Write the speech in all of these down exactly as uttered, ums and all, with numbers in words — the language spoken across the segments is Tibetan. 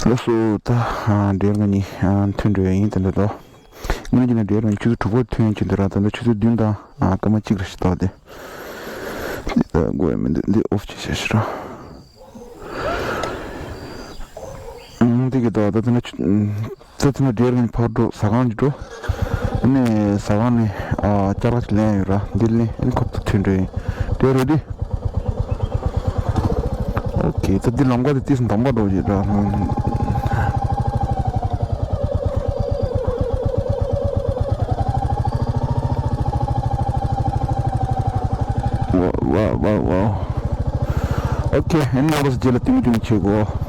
ལགས་སོ། ད་ཨ་ཌི་ཡར་ང་གཉིས་ཨ་ཐོན་འགྲོ་ཡ་ཡིན། དེ་འདྲ་དོ། ངས་ཀྱི་ན་ཌི་ཡར་ང་གཉིས་ཆུ་ཚོད་དྲུག་པར་ཐོན་ཡིན་གྱི་འདི་ར། ད་ལྟ་ཆུ་ཚོད་བདུན་དང་ཨ་སྐར་མ་གཅིག་རེ་ཞིག་ཏོག་དེ། འདི་ད་དགོས་ཡ་མི་འདུག་འདི་ཨོཕ་བྱེད་བྱ་ཞིག་ར། ཨང་། འདི་གི་དོ་ད་དེ་ན་ཆུ་ད་དེ་ན་ཌི་ཡར་ང་གཉིས་ཕར་འགྲོ། ཟ་ཁང་གི་འགྲོ། ཨ་ནི་ཟ་ཁང་ནས་ཨ་ཅ་ལག་ཅིག་ལེན་ཡོད་ར། འདི་ལེན། ཨ་ནི་ཁོ་ཐུག་ཐུག་འགྲོ་ཡིན། འགྲོ་རེད་དེ། ཨོ་ཁེ། ད་འདི་ལམ་ཁ་དེ་ཏིས་འདམ་པ་འགྲོ་ཡོད་ར། ཝ་ཝ་ཝ་ཝ། ཨོ་ཁེ། ཨ་ནི་ང་རང་ཚོ་རྗེས་ལ་ཏིང་ཏིང་བྱེད་དགོས།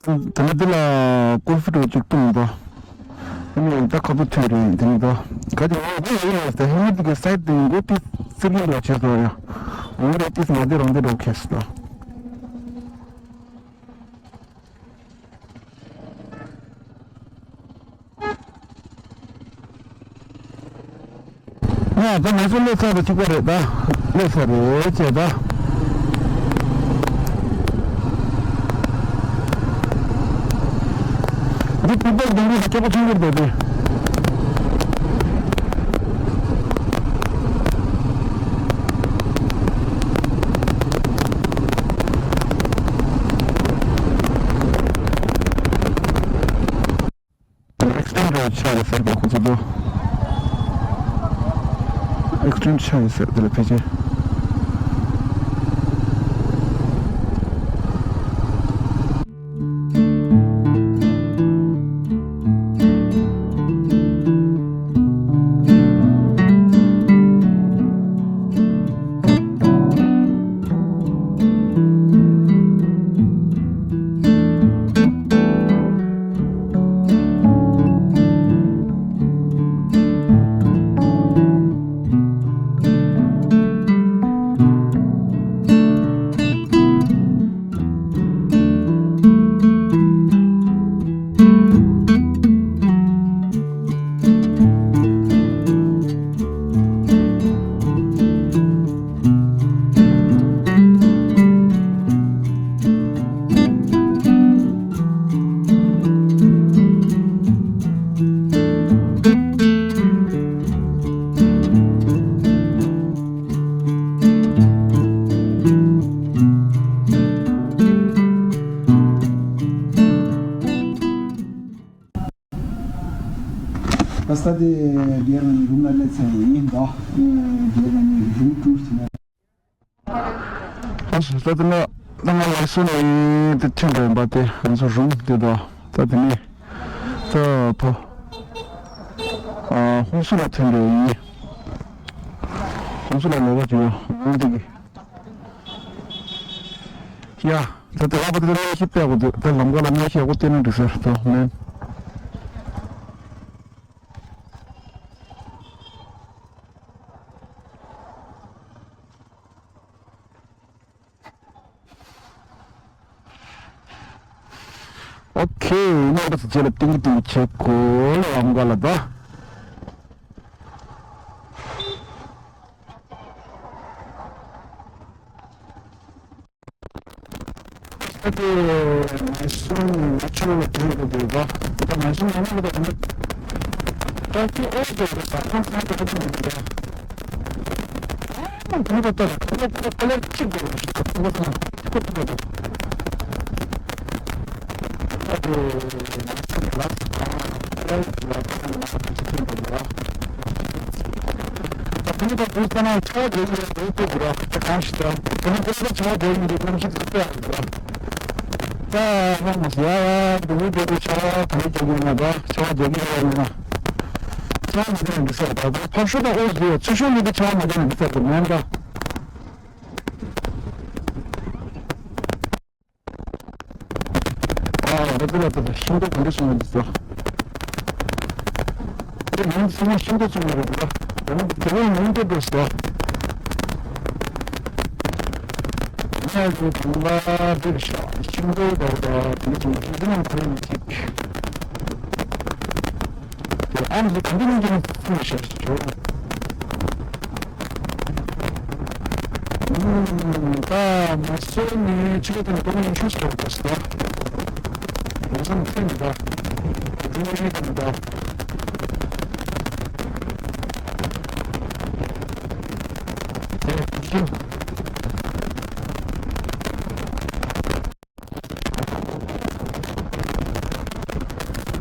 དེ་ནས་འདི་ལ་ཀོ་ཧྥི་འདྲ་བོ་ཅིག་བཏུང་དོ། ཨ་ནི་ད་ཁ་པོ་ཐོན་རེད། དེ་ནས་དོ་ག་དེ་ངོ་ངོ་ཡོད་ཡོད་དེ་ཧེ་མ་འདི་གི་སའིད་དེ་མགོ་ཏི་སིར་གི་འདྲ་བྱེད་དོ་ཡ། འོང་རེད། ཏིས་མ་དེ་རང་དེ་འགྲོ་ཁེས་དོ། ང་ད་ང་ཚོ་སླེབས་ཚར་དང་གཅིག་པ་རེད། ད་སླེབས་ཚར་རེད་ཅེས་ད། འདི་པི་པར་སྡོང་པོ་དེ་སྐྱོ་པོ་ཆུང་ཆུང་རེད་དེ། ཨེག་སི་ཌེན་ཊི་ཆགས་ཡོད་ཟེར་བ་ཁོ་ཚོ་དོ། ཨེག་སི་ཌེན་ཊི་ཆགས་ཡོད་ཟེར་དེ་ལ་ཕལ་ཆེར། ད་ས་དེ་སྒེར་རུམ་ལ་སླེབས་ཚར་ཡིན་ད། སྒེར་རུམ་ཊུར་བྱས་ན། ད་ལྟ་ན་ད་ང་ལ་སོ་ནས་དེ་ཐོན་པ་ཡིན་པ་དེ་ང་ཚོ་རུམ་དེ་དང་ད་དེ་ནས་ད་ཕོ་ཨ་ཧུན་སུར་ལ་ཐོན་པ་ཡིན། ཧུན་སུར་ལ་ལས་ཀ་བྱེད་ཡོད་འོང་དེ་གི་ཡ། ད་དེ་ལ་བ་དེ་ལ་ཤི་པའི་གོ་དེ་ལམ་ཀ་ལ་ནས་ཤི་གོ་དེ་ནས་འདུག་ཟེར་ད་མེན། ཨོ་ཁེ། རྣམ་པ་ཚོ་རྗེས་ལ་ཏིང་ཏིང་བྱེད་དགོས་ལམ་ཀ་ལ་ད། ད་དེ་མེ་སོང་ནས་ཆུ་ལ་དྲན་དགོས་འདུག་ག་ད་མེ་སོང་ནས་ནམ་ལ་ད་ད་ད་ཁྱོད་ཨོ་དེ་ད་ད་ད་ད་ད་ད། ཁོང་ཁོང་ཁྲོ་ལྟར་ཁོང་ཁོང་ཁོང་ཁོང་ཁོང་གཅིག་དགོས་རེད་ཞེས་ཁོང་ཁོང་ཁོང་ཁོང་ཁོང་ཁོང་ཁོང་ཁོང་ཨ་རེད་རེད་རེད། ཤིང་ཏོག་ག་འདྲ་སོང་བ་འདུག་ཟེར། དེ་ཡང་ཚང་མ་ཤིང་ཏོག་བཙོང་བ་རེད་འདུག་ལ། ཡང་དེ་བས་མང་པོ་འདུག་ཟེར། ང་ཚོ་གང་ལ་འདིར་ཤ་ཤིང་ཏོག་དང་དེ་ཚོ་འདི་ནང་ཁོ་རང་གཅིག་དེ་ཨ་མ་ཚོ་ག་འདྲ་ཡིན་གྱི་ན་ཚང་མ་ཤ་ཞིག་བྱོས། ད་མ་སོ་ནི་ཆུ་ཚོད་དང་སྟོང་ཉི་ཤུ་ཞིག་ཡོད་པ་ཞིག་ལ། ལོ་སང་ཚེ་མི་འདའ། འགྲུལ་རིགས་དང་མི་འདའ། དེ་ཡང་ཁྱི་ཤིང་།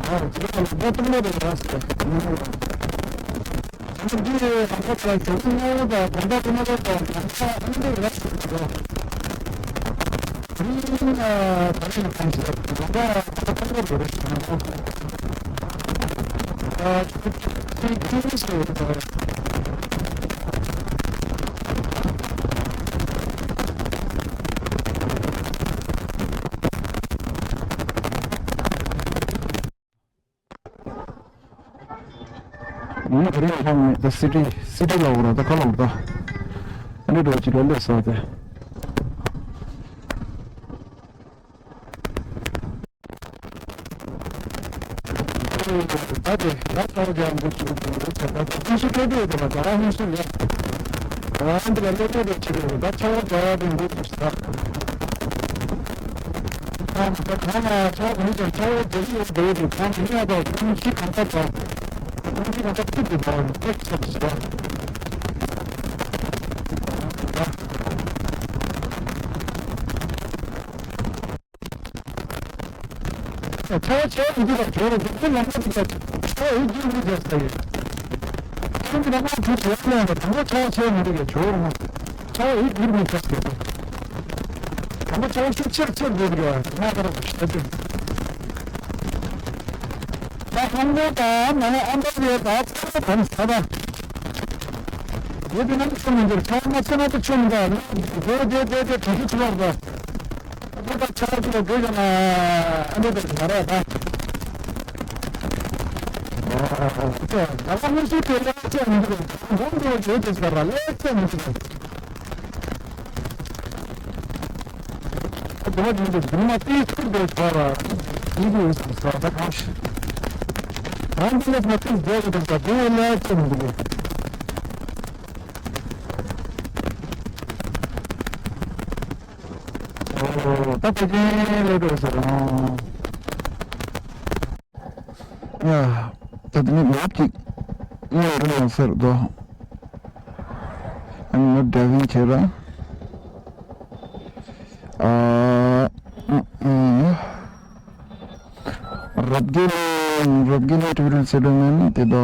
ཨ་ཅི་ལ་ལ་འདི་ཏུ་མ་རེད་ར་སི། འདི་ཧམ་པ་ཚ་ཞོགས་པ་ཉལ་བ་དང་དགོང་དག་ཏུ་མ་རེད་དང་དགོང་དག་ཨ་འདི་ར་སི་རེད། དེ་རིང་ཨ་ད་རེས་ལ་གང་ཞིག་དགོང་དག་ད་ལྟ་ཁང་པ་རེད་ཞེས་ན། ཨ་ཅི་ཅི་ཅི་ཞིག་རེད། ངས་དེ་རིང་ལྷག་མེད་ད་སི་ཊི་སི་ཊི་ལ་འོ་ར་ད་ཁ་ལ་འོ་ད། ཨ་ནི་འགྲོ་ཅི་རེད་ལས་ས་དེ། ད་དེ་ཡ་ཚ་བ་རྒྱག་འདུག་ཅིག་འདུག་རེད་ཚ་བ་ད་ཁོང་ཚོ་སྤྲོ་སྤྲོ་ཡོད་པ་ད་རང་ཧུན་སུ་ལས། ང་འདི་ལ་སླེབས་སྤྲོ་སྤྲོ་བྱེད་དགོས་ད་ཚ་བ་རྒྱག་ཡ་དེ་འདུག་ཅིག་ད། ཁོང་ཚོ་གང་ལ་ཚ་བ་གང་ཚ་བ་རྒྱག་གི་ཡོད་འདུག་རེད་ཁོང་ཚོ་ཡ་ད་ཁོང་ཚོ་གང་ཚ་ཚ། ཁོང་ཚོ་གང་ཚ་ཁུར་དུ་ད་ཧེག་ཚ་ཅིག་ད། ཆར་པ་ཆེ་མི་འདུག་ལ་གྱོད་རེད་འདུག་ཁོ་ལམ་ཁ་འདི་ལ་ཆར་པ་འོད་རྒྱུག་རྒྱུག་རྒྱག་ས་ཡོད། ཁྱོད་ཀྱི་ལམ་ཁ་འདི་ཆར་པ་ལ་དང་པོ་ཆར་པ་ཆེ་མི་འདུག་ལ་གྱོད་རེད་མ། ཆར་པ་འོད་རྒྱུག་རྒྱུག་རྒྱག་ས་ཡོད། དང་པོ་ཆར་པ་ཤུགས་ཆེར་ཆེར་རྒྱུག་རྒྱུག་ང་ལྟར་ཞིག་ད་ཅི། ད་ཧང་གོ་དང་ང་ལ་ཨམ་པ་ཡོད་ད་ཚར་བ་དང་ས་ད། ཡོད་པའི་ནང་ཚོ་མི་འགྱུར་ཆར་པ་ཚོ་ན་དུ་ཆོམ་ད་ནི་དེ་དེ་དེ་དེ་དྲི་ཤི་ཆུ་བར་ད། ད་ཆ་ཅི་ལ་དགོས་ཀྱང་ཨ་འདྲ་དེ་ང་ར་ད། ད་ག་མི་སུ་དེ་ལ་ཅི་མི་འདུག་འགོམ་དེ་བརྗོད་དེ་ཟ་ར་ལས་ཅི་མི་འདུག་ད་དེ་བ་འདི་འདི་འདི་མ་དེ་ཚུར་དེ་ཟ་ར་འདི་འདི་ཟ་ད་གང་ཤི། ད་འདི་ལ་མ་དེ་དེ་དེ་ཟ་དེ་ལས་ཅི་མི་འདུག་ད་དེ་ལས་དེ་ཟ་ར། ཡ། ད་དེ་ནི་ལབ་ཅིག་ངོ་རུ་ཡང་ཟེར་དོ། ཨ་ནི་ང་ཌ་རའི་ཝིང་བྱེད་ར། ཨ། རབ་རྒྱས་ལ་རབ་རྒྱས་ལ་ཊུ་རི་སི་སེ་ཊལ་མེན་ཊི་དེ་དོ།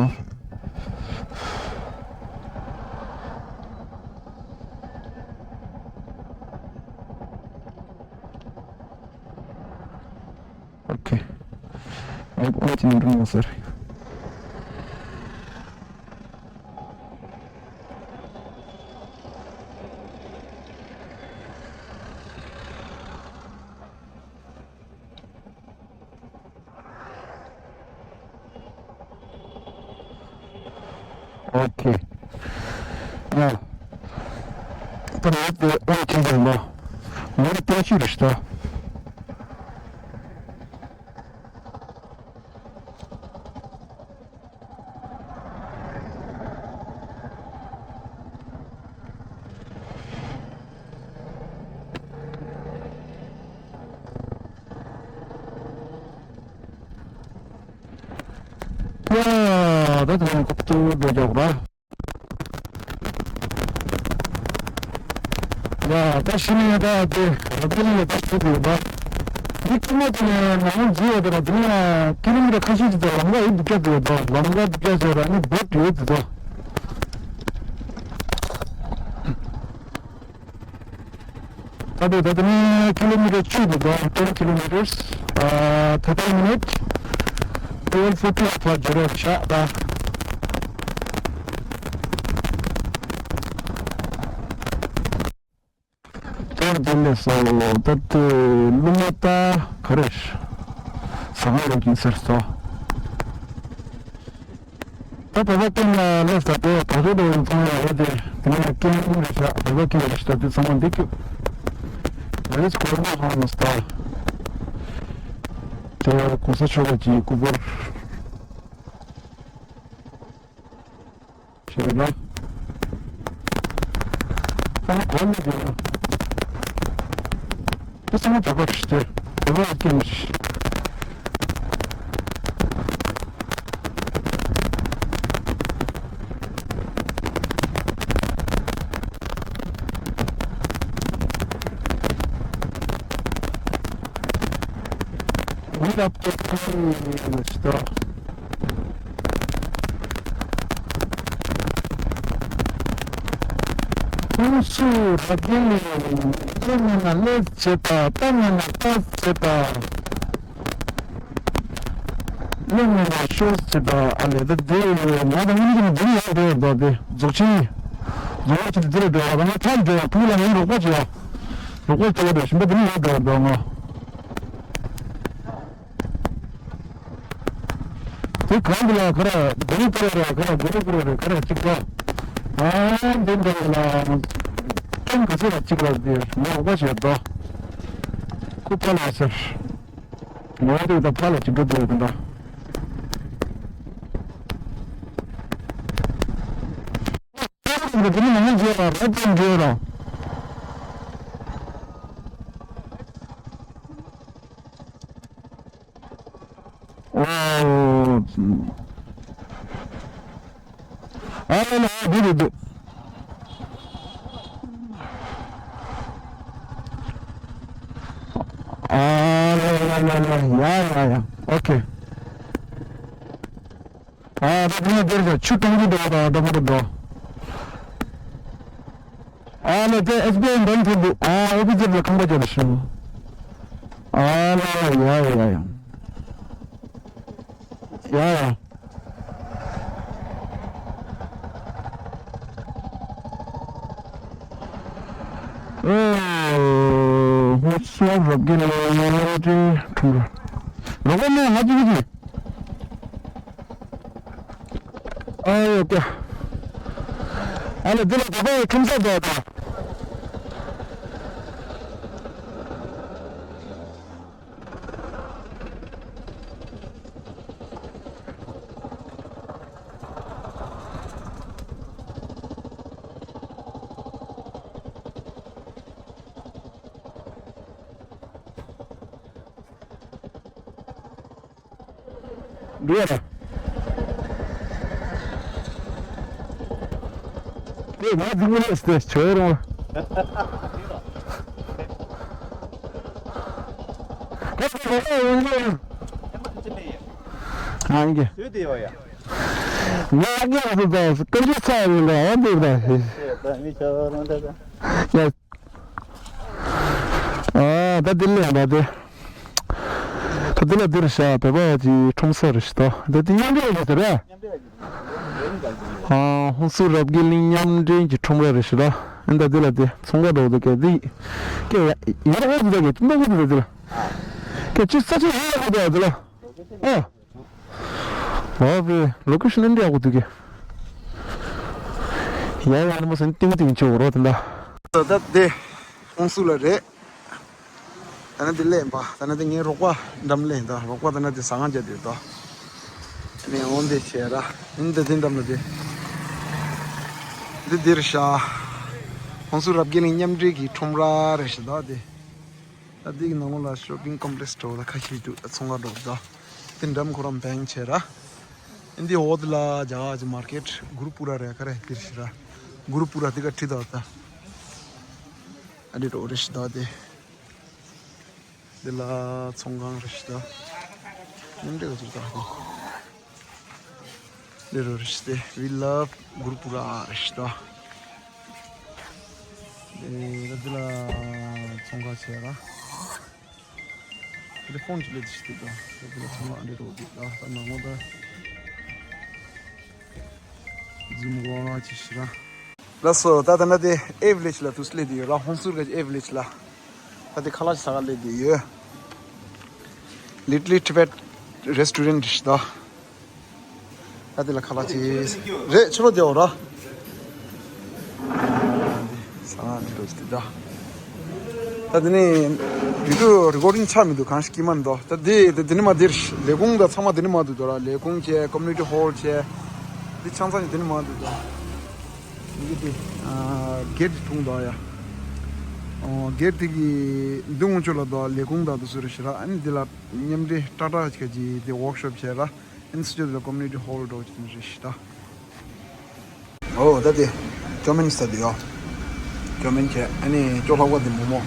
ཨོ་ཁེ། ཨོ་ཁེ་ནི་རུང་ཡོད་ཟེར། ཨོ་ཁེ། ཡ། ད་ང་དེ་ཨོ་ཁེ་ཡིན་པ། ང་དེ་ཏན་ཤི་རེད་ཤི་ད། ཡ། ད་དེ་ནས་ཁོག་ཏུ་འགྲོ་རྒྱག་ར། ད་ད་ཤི་ནས་ད་དེ་ར་པེ་ལི་ལ་ད་ཚུད་དགོས་པ། འདི་ཁྱི་མ་དེ་ནས་ནང་ལ་འཛུལ་ཡོད་དེ་ར། དེ་ནས་ཀི་ལོ་མི་ཊར་ཁ་ཤས་ཅིག་ད་ལམ་ཁ་ཡིན་འདུག་སྐྱབས་ཡོད་དོ། ལམ་ཁ་འདུག་སྐྱབས་ཟེར་ར་ནི་བོད་ཡོད་དེ་དོ། ད་དེ་ད་དེ་ནས་ཀི་ལོ་མི་ཊར་བཅུ་འདུག་དོ། ten kilometers, uh, thirty minutes, twelve forty ལ་ཕར་འབྱོར་ཡོད་ཤག་ད། དེར་དེ་ལས་སོ་ད་དེ་ལུང་མ་ད་ག་རེ་ཟ་ཁང་རེ་ཀིན་ཟེར་སོ། ད་བོད་པ་ཀུན་ལ་ལས་ཟ་དེ་བོད་པ་དེ་ཚང་མ་ཡོད་དེ་དེ་ནས་ཀིན་རེ་ཤག་བོད་པ་ཀིན་རེ་ཤག་དེ་ཚང་མ་འདི་ཀྱུ་རེས་གོར་མ་ཧང་མ་སྟ་དེ་གོང་ས་མཆོག་གི་སྐུ་པར། ཞེས་ལ། ཨ་ནི་གོ་མི་འདུག་ན། དེ་ཚང་མ་བོད་པ་ཞིག་སྟེ་བོད་པ་སྐད་མི་ཤེས། མི་རབས་ཏོག་ཙམ་ཞིག་ཏུ། ཧུན་སུར་རབ་རྒྱས་ལ་ལས་ཉན་ན་ལས་བྱེད་པ། ལྟ་ཉན་ན་ལྟ་བྱེད་པ། ལས་ཉན་ན་ཤོག་བྱེད་པ། ཨ་ལས་ད་དེ་ང་དང་ངེད་ཀྱི་འདི་ཡོད་རེད་དོ། དེ་རྫོགས་ཆེན་རྫོགས་པ་ཆེན་དེ་རེད་དོ། ང་ཐར་འགྲོ་བ་ཕུག་ལ་ངའི་རོགས་པ་བྱེད་ཡ། རོགས་པ་བྱེད་ལ་དོ་ཞིམ་པ་དེ་ནི་ཡོད་དོ་དོ་ང་། དེ་གང་དུ་ལ་ག་ར་དེ་རིང་ཕ་ར་ར་ག་ར་དེ་རིང་ཕ་ར་ར་ག་ར་གཅིག་པ། ཨ་འདི་འདྲ་ལ་ཀྲང་ག་ཚོད་ལ་གཅིག་ལ་དེ་ངོ་བ་ཤེས་དོ། ཁུ་ཕ་ལ་ཟེར། ངོ་བ་དེ་ད་ཕ་ལ་གཅིག་འགྲོ་དེ་དེ་འདྲ། དེ་ནི་ང་ཚོ་ལ་ར་ཅན་འགྲོ་ར། ཨོ། ཨ་ལ་ལ་ཨ་འདི་རེད་འདུག་ཨ་ལ་ལ་ལ་ལ་ཡ་ཡ་ཡ། ཨོ་ཁེ། ཨ་ད་དེ་ནས་འདིར་ཆུ་གཏོང་རྒྱུ་འདུག་ད་ད་མ་རེད་འདུག་ཨ་ལ་དེ་ཨེས་བི་ཨའི་འདོན་ཐུབ་འདུག་ཨ་ཨོ་ཕི་སར་ལ་ཁང་པ་རྒྱབ་ཤོག་ཨ་ལ་ཡ་ཡ་ཡ་ཡ། ཡ་ཡ། ཨོ། ཧུན་སུར་རབ་རྒྱས་ལ་ཡ་ཡ་ཏི་ཁྲུམ་ར། ལོ་གོ་མེ་ང་ཅི་གི་ཅི། ཨ་ཡོ་ཀ། ཨ་ལ་འདི་ལ་ག་པ་ཁྲུམ་ས་དོ་ད། འདུག་ཡ། དེ་ང་འཛིང་མོ་ལས་སྟེ་ཆོས་རོང་། ཨ་ཡིན་གྱི། ང་ངས་ང་ཚོ་དང་ཀུན་སྤྱོད་ཚ་ཡིན་ལ་འོན་ཏེ་ད། ཡ། ཨ་ད་དེ་ལས་ད་དེ། ད་དེ་ལ་འདིར་བཞག་བོད་པ་གི་ཁྲོམ་ས་རེད་ཤག་ད་དེ་མཉམ་འབྲེལ་ཡོད་ཟེར་ར། ཨ་ཧུན་སུར་རབ་རྒྱས་གླིང་མཉམ་འབྲེལ་གྱི་ཁྲོམ་ར་རེད་ཤག་ད་ཨེ་ད་དེ་ལ་དེ་ཚོང་ཁང་འགྲོ་འདུག་གས་དེ། ཀྱེ་ཡ་ཡར་འོག་འདུག་གས་ཀྱེ་ཏུན་ཏུན་འདུག་དེ་ལ། ཀྱེ་ཅི་ས་ཆ་ཡར་འོག་འདུག་དེ་ལ། ཨ། ཨོ་བེ། ལོ་ཀེ་ཤན་འདི་ཡག་པོ་འདུག་གི། ཡ་ཡ་ནི་མོ་སན་ཏིང་ཏིང་ཆེ་འོ་རོ་དེ་འདྲ། ད་དེ་ཧུན་སུར་ལ་རེད། ད་ནི་དེ་ལེན་པ། ད་ནི་དེ་ངའི་རོགས་པ་འགྲམ་ལེན་ད། རོགས་པ་ད་ནི་དེ་ཟ་ཁང་བྱས་དུས་ད། ནི་འོན་དེ་བྱས་ར། ནི་དེ་དེ་འགྲམ་ལ་དེ། འདི་འདིར་ཤ། ཧུན་སུར་རབ་རྒྱས་གླིང་མཉམ་འབྲེལ་གྱི་ཁྲོམ་ར་རེད་ཤག་ད་དེ། ད་འདི་གི་ནང་ལོགས་ལ་ཤོ་པིང་ཀོམ་པ་ལེགས་འགྲོ་ལ་ཁ་ཤས་འདུག་ད་ཚོང་ཁང་འགྲོ་ད། དེ་འགྲམ་ཁོ་རང་བེང་ཆེ་ར། འདི་འོག་དེ་ལ་རྒྱ་གར་གྱི་མར་ཀེཊ་གུ་རུ་པུ་ར་རེད་ཀ་རེ་དེར་ཤི་ར། གུ་རུ་པུ་ར་དེ་ག་ཁྲི་ད་ད། ཨ་འདི་རོ་རེ་ཤི་ད་དེ། འདི་ལ་ཚོང་ཁང་རེ་ཤི་ད། མཉམ་འབྲེལ་ག་ཚོད་ད་དེ། འདི་རོ་རེ་ཤི་དེ། We love Gurupura རེ་ཤི་ད། འདི་ལ་འདི་ལ་ཚོང་ཁང་བྱས་ར། འདི་ཧྥོན་ཅིག་ལས་དེ་ཤི་དེ་ད། འདི་ལ་ཚོང་ཁང་ཨ་འདི་རོ་དེ་ད། ད་ནང་ལོགས་ད། འཛུམ་གོང་ལ་ཅི་ཞིག་ར། ལགས་སོ། ད་ད་ན་དེ་ཨེ་ཝི་ལེཇ་ལ་དུས་སླེབས་དེ་ཡོད་ར། ཧོན་སུར་གྱི་ཨེ་ཝི་ལེཇ་ལ། ད་དེ་ཁ་ལག་ཟ་ག་སླེབས་དེ་ཡོད། Little Tibet Restaurant ཞིག་ད། ད་དེ་ལ་ཁ་ལག་ཅི་རེད། ཆུ་ལོ་དེ་འོ་ར། ས་ང་འགྲོ་ཅི་དེ་ད། ད་དེ་ནས་བི་ཌི་ཡོ་རི་ཀོར་ཌིང་ཆགས་མི་འདུག་གང་ཞིག་སྐྱིད་མ་འདུག་ད་དེ་དེ་དེ་ནས་མ་དེར་ལས་ཁུངས་དང་ཚང་མ་དེ་ནས་མ་འདུག་དོ་ར། ལས་ཁུངས་བྱས། ཀོ་མུ་ནི་ཊི་ཧོལ་བྱས། འདི་ཆང་ཚང་ནི་དེ་ནས་མ་འདུག་དོ། འདི་གི་དེ་གེ་ཊི་དེ་ཐུང་དོ་ཡ། གེ་ཊི་དེ་གི་མདུན་ངོ་ཕྱོགས་ལ་དོ་ལས་ཁུངས་དང་དུ་སུ་རེ་ཞིག་ར། ཨ་ནི་དེ་ལ་མཉམ་འབྲེལ་ཏྲ་ཏྲ་ཞིག་གི་དེ་ཝོག་ཤོབ་བྱས་ར། ཨ་ནི་སུ་ཅོ་དེ་ལ་ཀོ་མུ་ནི་ཊི་ཧོལ་འགྲོ་ཅིག་རེ་ཞིག་ད། ཨོ་ད་དེ་ཅོ་མིན་ས་དེ་ཡོ། ཅོ་མིན་ཁྱེད་ཨ་ནི་ཅོ་ལྷག་པ་དེ་མོ་མོ།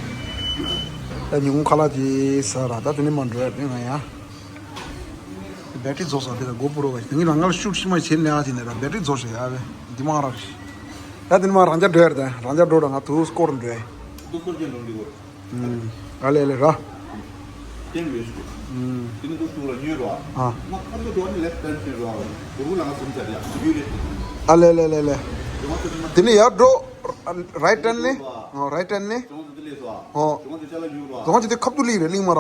ད་ཉིན་གུང་ཁ་ལག་ཅིག་ཟ་ར། ད་དེ་ནི་མ་འགྲོ་ཡ་པེ་ང་ཡ། བེ་ཊི་རི་རྫོགས་སོང་། དེ་ལ་གོ་པུ་རོ་བ་ཞིག་ངའི་རང་ངལ་ཤུགས་ཤིག་མ་བྱེད་ནས་ཨ་ཅི་ནས་ར་བེ་ཊི་རི་རྫོགས་ཤག་ཡ་བེ། འདི་མ་རག་ཤི། ད་དེ་ནི་མ་རང་ཅག་འགྲོ་ཡ་རེད། ད་རང་ཅག་འགྲོ་ར་ང་དུ་སྐོར་འགྲོ་ཡ། དུ་སྐོར་གྱི་འགྲོ་འདི་གོ། ཨ་ལེ་ལེ་ར། ཏན་རེ་ཞུ། ཏན་ཏུ་ཏུ་ལ་ཉོས་རོ། ཨ། ང་ཁ་ཏུ་འགྲོ་ནི་ལེབ་ཏན་ཏན་རོ། གུ་རུ་ལ་ང་སུམ་ཚར་ཡ་ཡུ་རེ། ཨ་ལེ་ལེ་ལེ་ལེ། དེ་ནི་ཡར་འགྲོ། རའིཊ་ཏན་ནི། ཨོ་རའིཊ་ཏན་ནི། ཨོ། རྫོང་ཆེ་དེ་ཁབ་ཏུ་ལི་རེད་གླིང་མ་ར།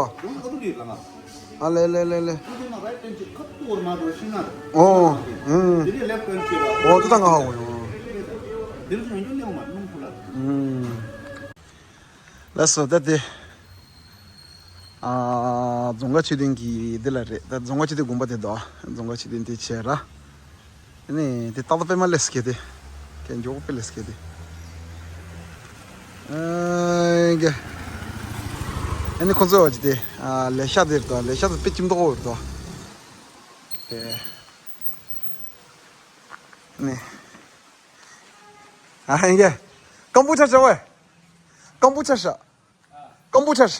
ཨ་ལེ་ལེ་ལེ་ལེ། ཨོ། ཨུམ། ཨོ་ཏུ་ད་ང་ཧ་གོ་ཡོང་། ཨུམ། ལགས་སོ། ད་དེ། ཨ། རྫོང་དཀར་ཆོས་སྡིངས་ཀྱི་འདི་ལ་རེད། ད་རྫོང་དཀར་ཆོས་སྡིངས་དགོན་པ་དེ་དོ། རྫོང་དཀར་ཆོས་སྡིངས་དེ་བྱས་ར། ཨ་ནི་དེ་ཏག་ཏག་པད་མ་ལས་སྐྱེ་དེ། ཁྱེད་མགྱོགས་པོ་དཔེ་ལས་སྐྱེ་དེ། ཨ་གེ། ཨ་ནི་ཁོང་ཚོ་བ་ཅི་དེ། ཨ། ལས་ཤག་དེ་རེད་དོ། ལས་ཤག་དེ་དཔེ་ཁྱིམ་ཐོག་འོར་དོ། དེ། ནི། ཨ་ཧེ་གེ། ཀམ་པུ་ཆ་བྱ་བས། ཀམ་པུ་ཆ་ཤ། ཀམ་པུ་ཆ་ཤ།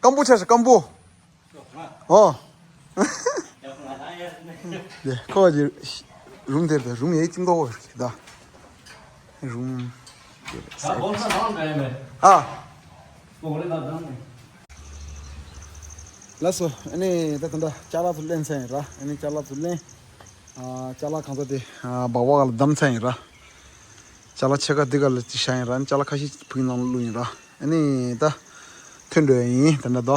ཀམ་པུ་ཆ་ཤ་ཀམ་པུ། ཨོ། དེ་ཁོ་གི་རུམ་དེར་དེ་རུམ་ཡའི་གཅིག་མདོག་ད། རུམ། ཨ། ལགས་སོ། ཨ་ནི་ད་ད་ལྟ་ཅ་ལག་ཚོ་ལེན་ཚར་ཡིན་ར། ཨ་ནི་ཅ་ལག་ཚོ་ལེན། ཨ། ཅ་ལག་གང་ཚ་དེ། ཨ། སྦག་སྦག་ལ་བསྡམས་ཚར་ཡིན་ར། ཅ་ལག་ཕྱེད་ཀ་འདི་ག་ལ་ཅིག་བཞག་ཡིན་ར། ཅ་ལག་ཁ་ཤས་བུ་ཡིན་ནང་ལ་བླུགས་ཡིན་ར། ཨ་ནི་ད་ཐོན་འགྲོ་ཡ་ཡིན་ད་ནི་ད།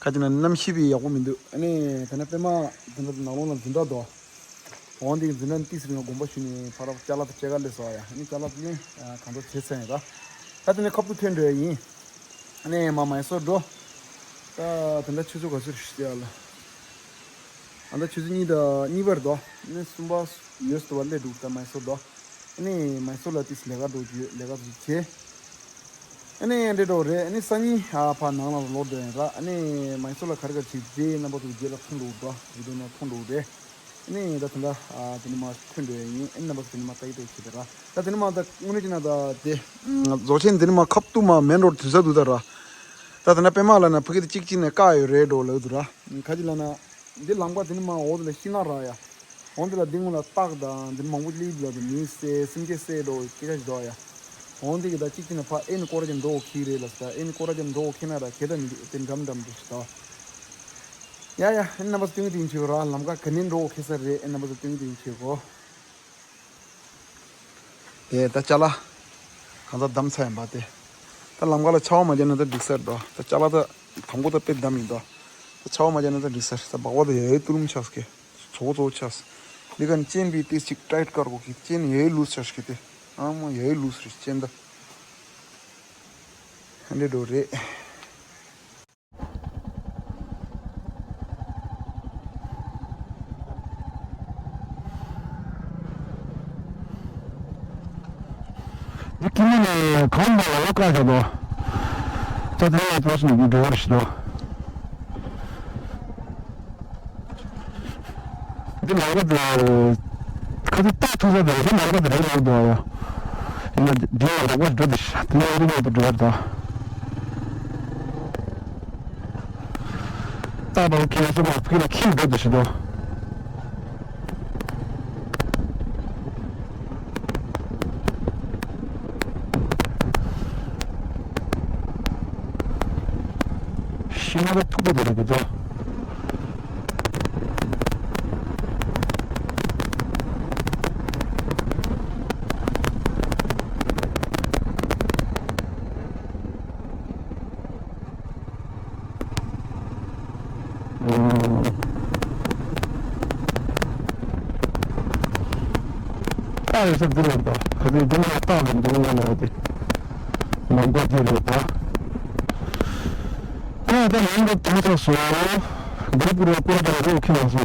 ཁ་ཅིག་ན་གནམ་གཤིས་པའི་ཡག་པོ་མི་འདུག་ཨ་ནི་ད་ནི་པད་མ་འཛིན་གྲྭ་ནང་ལོགས་ལ་འཛིན་གྲྭ་འདུག་འོང་འདི་འཛིན་གྲྭ་ཏིས་རིང་ལ་དགོངས་པ་ཞུས་ནས་ཕར་ཅ་ལག་དང་བཅས་ཀ་སླེབས་སོང་ཡ། ཨ་ནི་ཅ་ལག་དེ་ནི་གང་འདྲ་བྱས་ཚར་ཡིན་ར། ད་དེ་ནི་ཁ་ཐུག་ཐོན་འགྲོ་ཡ་ཡིན། ཨ་ནི་མ་མའི་སོར་འགྲོ། ད་དེ་འདྲ་ཆུ་ཚོད་ག་ཚོད་རེད་ཤི་ཡ་ལ། ཨ་ད་ཆུ་ཚོད་གཉིས་དང་གཉིས་པར་འདུག་ཨ་ནི་གསུམ་པ་ཡོད་སྟོ་བ་སླེབས་འདུག་ད་མའི་སོར་འདུག་ཨ་ནི་མའི་སོར་ལ་ཏིས་ལས་ཀ་འགྲོ་རྒྱུ་ལས་ཀ་ཚོ་བྱས། ཨ་ནི་འདྲེ་འགྲོ་རེད། ཨ་ནི་སང་ཉིན་ཨ་ཕ་ནང་ལ་ལོག་འགྲོ་ཡིན་ར། ཨ་ནི་མའི་སོར་ལ་ག་རེ་ག་རེ་བྱེད་རེད་རྣམ་པ་ཚོ་རྗེས་ལ་མཐོང་འགྲོ་འགྲོ་བི་ཌིའོ་ནང་མཐོང་འགྲོ་རེད། ཨ་ནི་ད་དེ་འདྲ་ཨ་དེ་ནི་མ་ཐོན་འགྲོ་ཡིན། ཨ་ནི་རྣམ་པ་ཚོ་དེ་ནི་མ་ལྟ་ཡི་ལྟ་ཡི་བྱེད་དེ་ར། ད་དེ་ནི་མ་ད་དངོས་གནས་ཅི་ན་ད་དེ་རྫོགས་ཆེན་དེ་ནི་མ་ཁབ་ཏུ་མ་མེན་རོ་ཌི་དུས་ས་འདུག་ད་ར། ད་དེ་ན་པད་མ་ལ་ན་ཕ་གི་དེ་གཅིག་གཅིག་ནས་བཀག་ཡོད་རེད་འགྲོ་ལབ་འདུག་ར། ཁ་ཅིག་ལ་ན། འདི་ལམ་ཁ་འདི་ནི་མ་འོག་ཏུ་ལ་ཤི་ན་ར་ཡ། འོང་འདི་ལ་འདི་སྔོན་ལ་སྟག་དང་འདི་ནི་མང་པོ་སླེབས་ལ་འདི་མི་བསད་སེམས་ཅན་བསད་འགྲོ་སྐད་ཆ་ཞིག་འདུག་ཡ། འོང་འདི་གི་ད་གཅིག་གཅིག་ནས་ཕ་ཨེ་ནི་སྐོར་ར་ཅན་འགྲོ་འོ་ཁི་རེད་ལ་ས་ཨེ་ནི་སྐོར་ར་ཅན་འགྲོ་འོ་ཁི་ན་ར་ཁེ་ད་མི་འདུག་དེ་འགྲམ་འགྲམ་འདི་ཞིག་འདུག་ཡ་ཡ་ཨེ་ནི་རྣམ་པ་སྟོན་གི་དེ་ཡིན་ཆེ་གོ་ར་ལམ་ཁ་ག་ནས་འགྲོ་འོ་ཁེ་ས་རེད་ཨེ་ནི་རྣམ་པ་སྟོན་གི་དེ་ཡིན་ཆེ་གོ། དེ་ད་ཅ་ལག་གང་ཚ་བསྡམས་ཚར་ཡིན་པ་དེ། ད་ལམ་ཁ་ལ་ཆར་པ་མ་བརྒྱབ་ན་ད་འགྲིག་ས་རེད་འདུག་ད་ཅ་ལག་ད་དང་པོ་ད་དཔེ་བསྡམས་ཡིན་འདུག་ད་ཆར་པ་མ་བརྒྱབ་ན་ད་འགྲིག་ས་རེད། ད་སྦག་སྦག་ད་ཡ་ཡའི་ཏུ་རུམ་ཆགས་སྐད། ཚོ་བོ་ཚོ་བོ་ཆགས། འདི་ག་ནི་ཅན་པའི་ཏིས་ཅིག་ཊའིཊ་དཀར་གོ་གི་ཅན་ཡ་ཡའི་ལུས་ཆགས་སྐད་དེ། ཨ་མ་ཡ་ཡའི་ལུས་རེད་ཅན་ད། ཧན་རེད་འགྲོ་རེད། འདི་ཁྱིམ་ནས་གང་མ་ལ་བ་བཀག་བཞག་དོ། ཅ་ཚ་ཡ་པོ་སུ་ནས་འགྲོ་བར་ཞིག་དོ། འདི་ལམ་ཁ་དེ་ཁ་ཚ་རྟགས་ཐུག་ས་དེ་རེད། ལམ་ཁ་དེ་རེད་ལབ་འདུག་ཡ། དེ་ལ་འདི་ལ་རོགས་པ་འགྲོ་དེ་ཤ་དེ་ལ་འདི་ལ་འགྲོ་ཡ་ད། ད་ནང་ཁྱེད་ཚོ་མ་ཕུགས་ལ་ཁྱིམ་འགྲོ་དེ་ཤི་དོ། ཤི་ན་ད་ཐུག་པ་དེ་རེད་གི་ད། ཨ་རེ་ས་འདི་རེད་ད། ཁ་ཚིག་འདི་ནས་ལྟག་ཏུ་འདུག་ལ་དེ། ནམ་མཁའ་འདི་རེད་ད། ཨ་ད་ཡིན་འདུག་དེ་ཚོ་སོ། འདི་པུ་རོ་པུ་རོ་དང་རོ་ཁྱེད་ལ་སོ།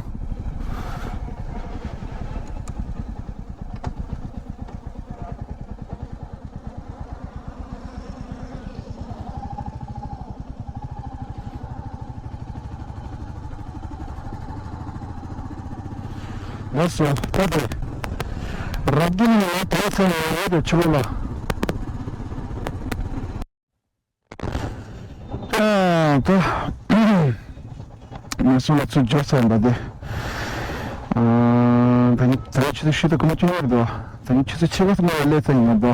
ལགས་སོ། ད་དེ་རབ་རྒྱུན་ནི་ང་དེ་ཚོ་ནས་ཡོད་དེ་ཆུ་བོ་ལ། ཨ་ད་ང་ཚོ་ལ་ཚུར་འབྱོར་ཚར་ཡིན་པ་དེ། ཨ་ད་ནི་ད་ནི་ཆུ་ཚོད་ཕྱེད་དང་སྐར་མ་བཅུ་གཉིས་རེད་དོ། ད་ནི་ཆུ་ཚོད་ཕྱེད་ཀ་ཙམ་ལ་སླེབས་ཚར་ཡིན་པ་དོ།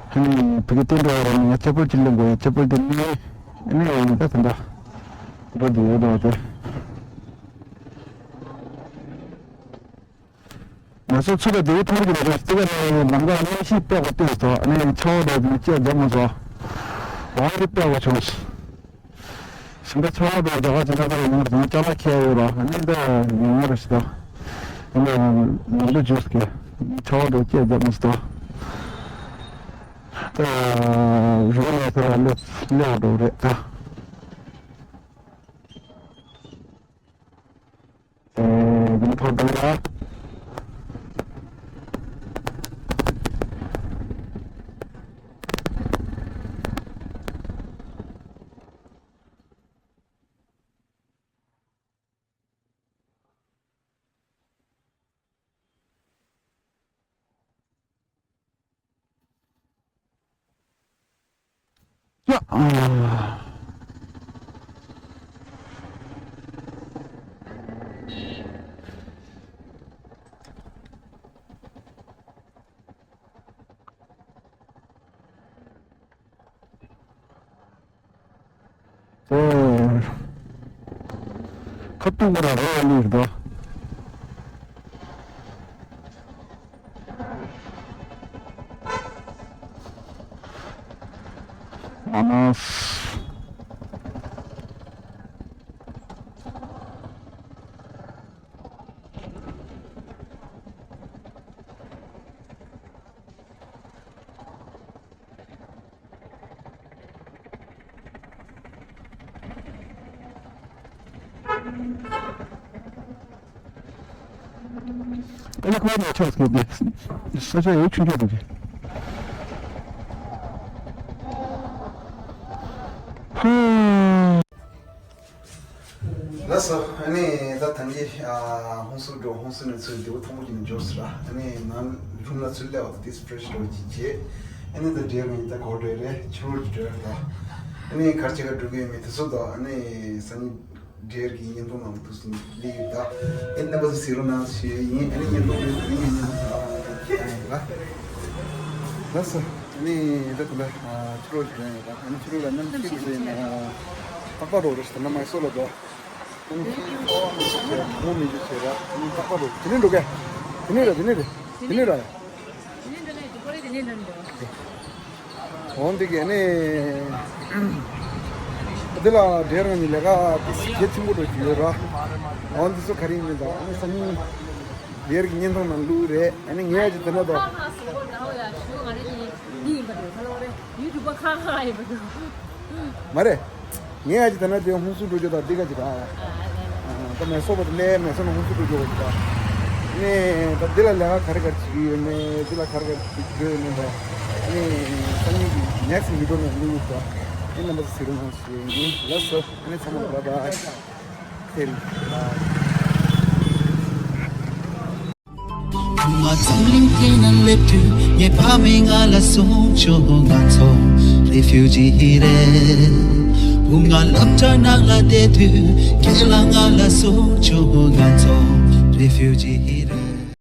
ཨ་ནི་བུ་གའི་སྟེང་དུ་ང་ཅ་པོལ་ཅིག་ལེན་དགོས། ཡ་ཅ་པོལ་དེ་ནི་ཨ་ནི་ཡང་ད་ད་འདྲ་འགྲོ་དེ་ཡོད་དོ་དེ། ང་ཚོ་ཚུར་ལ་དེའི་ཐོག་གི་རེད། དེ་ག་ནས་ལམ་ཁ་གནམ་གཤིས་དཔེ་བ་སྟོན་སོང་། ཨ་ནི་ཆར་པ་འདྲ་དེ་ནི་སྐྱེ་རྒྱ་མ་སོང་། འོ་དེ་དཔེ་བ་བྱུང་། ཞིང་ཁ་ཆར་པ་འདྲ་རྒྱ་གར་ཅན་ད་ལྟ་ཡོང་རེད། ཅ་ལག་ཁྱེར་ཡོད་ར། ཨ་ནི་ད་ཡོང་རེད་ཞིག་ད། ཨ་ནི་ལམ་དུ་འཇུག་སྐད་ཆར་པ་འདྲ་སྐྱེ་རྒྱ་མ་སོང་། ད་རི་བོ་ནས་ཚུར་ལ་སླེབས་སླེབས་འགྲོ་རེད་ད། ཨེ། མི་ཐོག་དང་ལ། ཡ། ཨ། ཨོ། ཁ་ཐུག་པ་ར་ར་ལུས་རེད་པ། ཨ་མ། ཨ་ནི་ཁོ་ནས་ཆགས་སོང་སྟེ། ས་ཆ་ཡོད་ཆུང་ཆུང་འདུག་གི། ཧ། ལགས་སོ། ཨ་ནི་ད་ཐང་གི་ཨ་ཧོང་སུ་འགྲོ། ཧོང་སུ་ནས་ཚུར་ལྡེའུ་ཐང་པོ་ཅིག་ནས་འབྱོར་སོང་ར། ཨ་ནི་ནང་རུམ་ལ་ཚུར་སླེབས་པ་དང་ཏོག་ཙམ་ཕེ་རེ་ཤི་འདྲ་བོ་ཅིག་བྱས། ཨ་ནི་ད་འདྲེ་མིན་ད་གོ་འདྲེ་རེད། ཕྱི་རོལ་གྱི་འདྲེ་རེད་ད། ཨ་ནི་གར་ཅིག་ག་འགྲོ་གི་ཡོད་མེད་དེ་ཚོ་དང་། ཨ་ནི་སང་ཉིན་འདྲེ་གི་བརྙན་ཐུང་ནང་ལ་ཐུག་སོང་ལེ་ཡོད་ད། ཨ་ནི་རྣམ་པ་ཚོ་གཟིགས་རོགས་གནང་ཞུ་ཡི་ཡིན། ཨ་ནི་བརྙན་ཐུང་རེད། ཨ་ནི་བརྙན་ཐུང་ད་ཡིན་ལ། ལགས་སོ། ཨ་ནི་ད་དེ་ལ་ཕྱི་རོལ་གྱི་འདྲེ་ཡོད་ད། ཨ་ནི་ཕྱི་རོལ་ལ་གནམ་གཤིས་ཀྱི་ཟེར་ན་ཏག་ཏག་རོ་རེད་ཟེར་ན་མ་སོ་ལ་ད། ཁོང་ཚོས་ཁོ་བ་མི་བྱེད་ཆེ། ཁོང་མི་བྱེད་ཆེ་ར། ཁོང་ཏག་ཏག་རོ། དེ་ནས་འགྲོ་གས། དེ་ནས་ར། དེ་ནས་ར། དེ་ནས་ར། འོང་འདི་གས་ནས། འདི་ལ་འདྲེ་རང་གི་ལས་ཀ་དེ་གལ་ཆེན་པོ་འགྲོ་གི་ཡོད་ར། འོང་འདི་ཚོ་ག་རེ་ཡིན་མིན་དང་། ཨ་ནི་སང་ཉིན་འདྲེ་གི་བརྙན་ཐུང་ནང་བླུགས་རེད། ཨ་ནི་ངས་ཀྱི་དེ་འདྲ་དང་། ཡིན་པ་འདུག་ཁ་ལོ་རེ་ཡུ་ཊུབ་པ་ཁ་ཁ་ཡིན་པ་འདུག་མ་རེད། ངས་ཡ་ཅི་ད་ན་དེ་ཧུན་སུར་འགྲོ་རྒྱུ་དང་འདི་ག་ཅི་ད། ད་མེ་སོ་བ་དེ་ལས་མེ་སོ་ནས་ཧུན་སུར་འགྲོ་རྒྱུ་ཅི་ད། ནས་ད་འདི་ལ་ལས་ཀ་ག་རེ་ག་རེ་བྱེད་ཀྱི་ཡོད་མེད། འདི་ལ་ག་རེ་ག་རེ་བྱེད་ཀྱི་ཡོད་མེད་ད། ནས་སང་ཉིན་གྱི་ནེག་སི་ཝི་ཌི་ཡོ་ནས་བླུག་ཡོད་ད། ཨེ་རྣམ་པ་ཚོ་གཟིགས་རོགས་གནང་ཞུ་ཡིན། ལགས་སོ། ཨ་ནི་ཚང་མ་ལ་བཱའི་བཱའི། ཐེ་རི་བཱའི། ང་འཛམ་གླིང་སྟེང་ན་སླེབས་དུས་ངའི་ཕ་མས་ང་ལ་གསུངས་བྱུང་། ང་ཚོ་རེ་ཕིའུ་ཇི་རེད། བུ་ང་སློབ་གྲྭ་ནང་ལ་བསྡད་དུས་ཁྱེད་ལ་ང་ལ་གསུངས་བྱུང་། ང་ཚོ་རེ་ཕིའུ་ཇི་རེད།